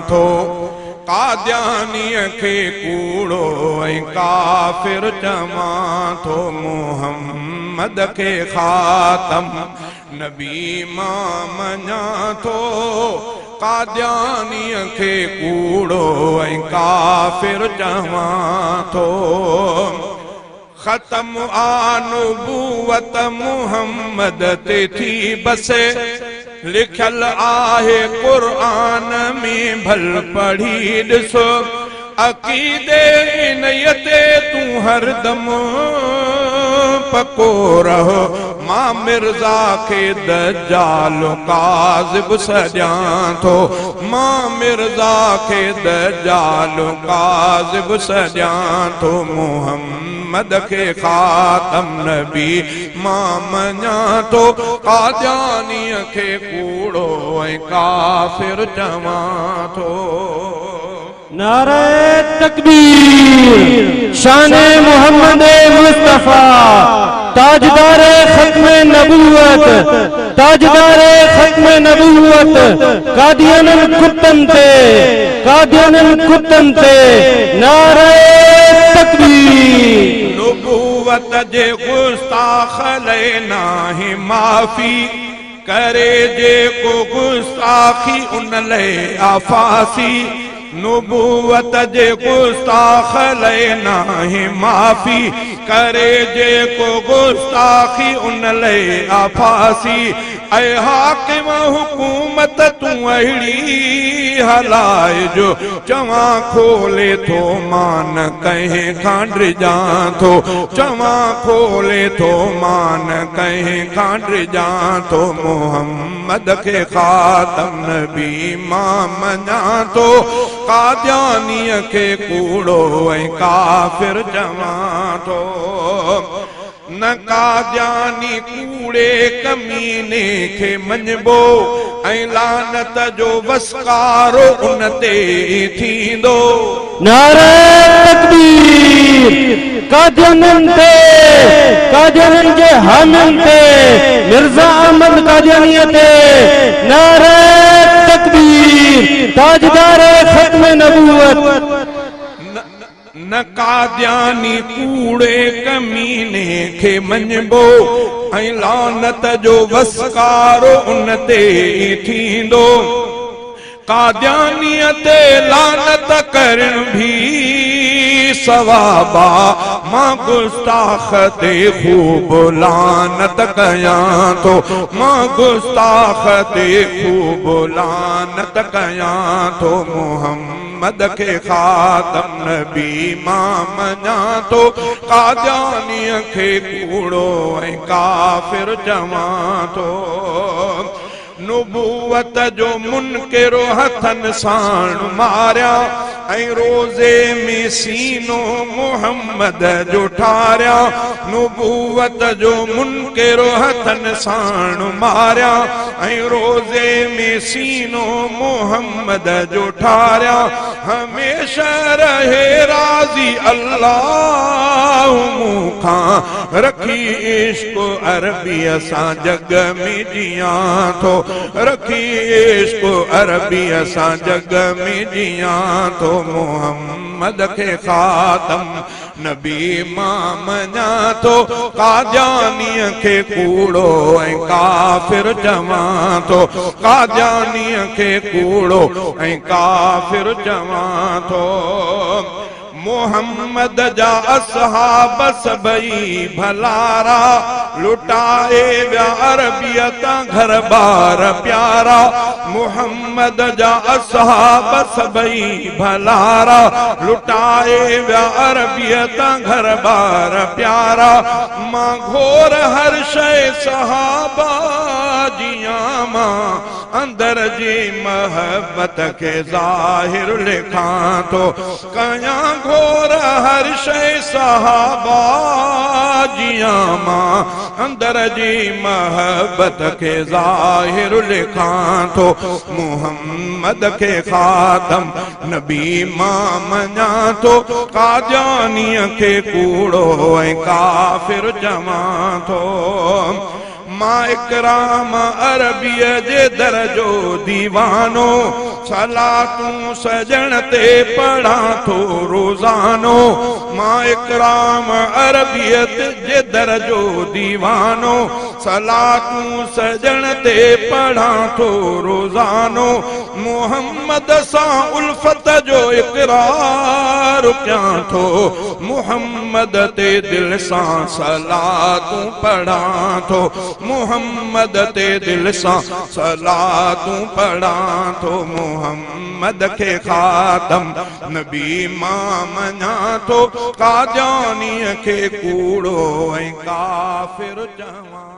ٿو. قاديانيء کي ڪوڙو ۽ ڪافر چوان ٿو. محمد کي خاتم نبي مان مڃان ٿو. قاديانيء کي ڪوڙو ۽ ڪافر چوان ٿو. ختم آ نبوت محمد تي ٿي بس. لکيل آهي قرآن ۾ ڀل پڙهي ڏس. عقيدي انهيء تي تون هردم پڪو رهه. مان مرزا کي دجال ڪاذب سڏيان ٿو. مان مرزا کي دجال ڪاذب سڏيان ٿو. محمد کي خاتم نبي مان مڃان ٿو. قاديانيء کي ڪوڙو ۽ ڪافر چوان ٿو. نعرہ تڪبير شان محمد مصطفيٰ تاجدار ختم نبوت تاجدار ختم نبوت قاديانن ڪتن تي قاديانن ڪتن تي نعرہ تڪبير. نبوت جي گستاخ لئه ناهي معافي، ڪري جيڪو گستاخي ان لئه آ ڦاسي. نبوت جي گستاخ لئه ناهي معافي، ڪري جيڪو گستاخي ان لئه آ ڦاسي. اي حاڪم حڪومت تون اهڙي هلائج، چوان کولي ٿو مان نه ڪنهن کان ڊڄان ٿو، چوان کولي ٿو مان نه ڪنهن کان ڊڄان ٿو. محمد کي خاتم نبي مان مڃان ٿو، قاديانيء کي ڪوڙو ۽ ڪافر چوان ٿو. نه قادياني ڪوڙي ڪميني کي مڃبو ۽ لعنت جو وسڪارو ان تي ئي ٿيندو. نعرہ تڪبير قاديانين تي قاديانين جي حامين تي مرزا احمد قاديانيء تي نعرہ تڪبير تاجدار ختم نبوت. نه قادياني ڪوڙي ڪميني کي مڃبو ۽ لعنت جو وسڪارو ان تي ئي ٿيندو. قاديانيء تي لعنت ڪرڻ ڀي ثواب آ، مان گستاخ تي خوب لعنت ڪيان ٿو، مان گستاخ تي خوب لعنت ڪيان ٿو. محمد. محمد کي خاتم نبي مان مڃان ٿو، قاديانيء کي ڪوڙو ۽ ڪافر چوان ٿو. نبوت جو منڪر هٿن ساڻ ماريان ۽ روضي ۾ سينو محمد جو ٺاريان. نبوت جو منڪر هٿن ساڻ ماريان ۽ روضي ۾ سينو محمد جو ٺاريان. هميشه رهي راضي الله مون کان، رکي عشق عربيء سان جڳ ۾ جيان ٿو. رکي عشق عربيء سان جڳ ۾ جيان ٿو. محمد کي خاتم نبي مان مڃان ٿو، قاديانيء کي ڪوڙو ۽ ڪافر چوان ٿو، قاديانيء کي ڪوڙو ۽ ڪافر چوان ٿو. محمد جا اصحاب سڀئي ڀلارا، لٽائي ويا عربيء تان گهر ٻار پيارا. محمد جا اصحاب سڀئي ڀلارا، لٽائي ويا عربيء تان گهر ٻار پيارا. مان گهور هر شيء صحابه جيان مان اندر جي محبت کي ظاهر لکان ٿو. ڪيان گهور هر شيء صحابه جيان مان اندر جي محبت کي ظاهر لکان ٿو. محمد کي خاتم نبي مان مڃان ٿو، قاديانيء کي ڪوڙو ۽ ڪافر چوان ٿو. مان اڪرام عربيء جي در جو ديوانو، صلاتون سڄڻ تي پڙهان ٿو روزانو. مان اڪرام عربيء جي در جو ديوانو، صلاتون سڄڻ تي پڙهان ٿو روزانو. محمد سان الفت جو اقرار ڪيان ٿو، محمد تي دل سان صلاتون پڙهان ٿو، محمد تي دل سان صلاتون پڙهان ٿو. محمد کي خاتم نبي مان مڃان ٿو، قاديانيءَ کي ڪوڙو ۽ ڪافر چوان.